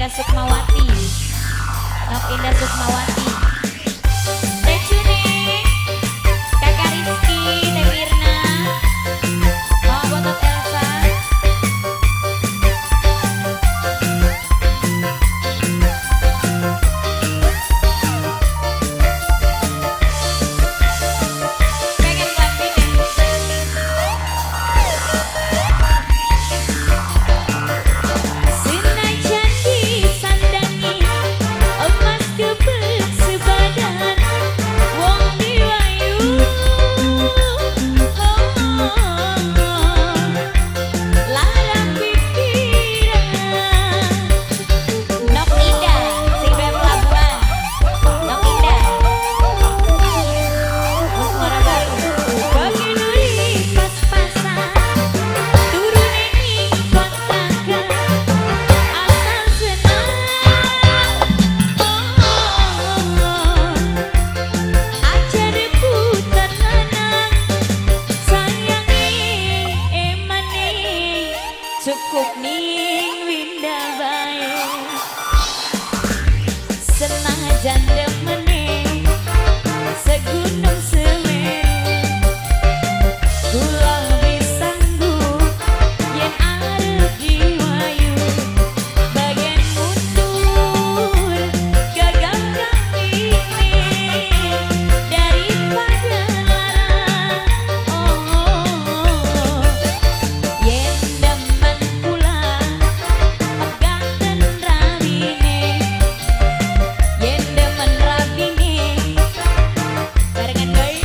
Indah Sukmawati. Nok Indah Sukmawati. Teh Cune, Kakak Rizky, Teh Mirna, Mama Botot Elsa. Pengen klambine. Senajan disandangi emas kebek sebadan wong diwayu, oh, lara pikiran. Nok Indah sing duwe pelabuhan. Nok Indah Muara Baru. Bagi nuri pas-pasan turune ning kontrakan asal senang, oh, aja rebutan lanang, sayangi emane cukup ning winda bae. Senajan demene segunung Semeru, kula wis sanggup yen arep diwayu. Bagian mundur gagal kawine daripada lara, oh. Yen demen kula pegaten rabine, yen demen rabine barengan bae,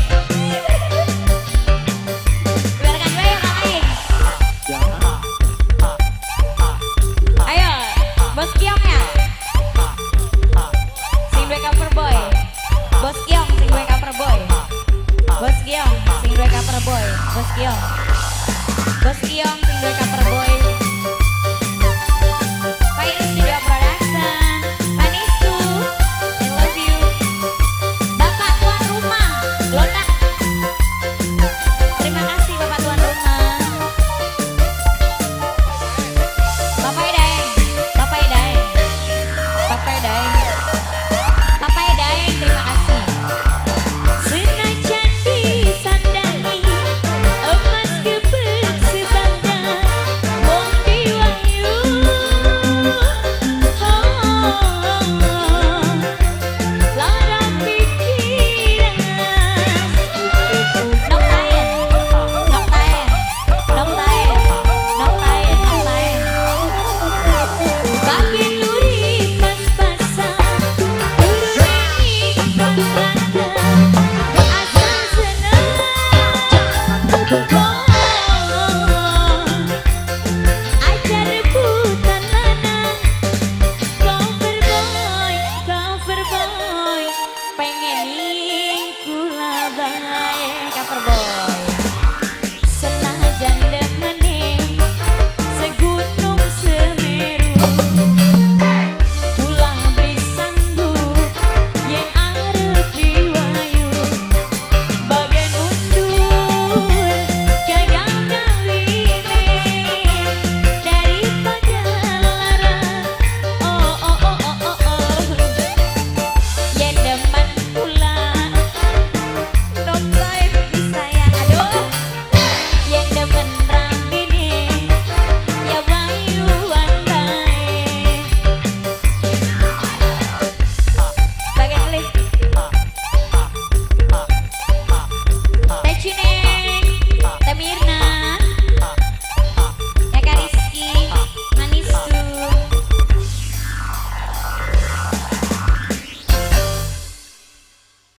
barengan bae orang lain. Ayo, Bos Kiong ya. Sing duwe cover boy. Bos Kiong sing duwe cover boy. Bos Kiong sing duwe cover boy. Bos Kiong. Bos Kiong sing duwe cover boy.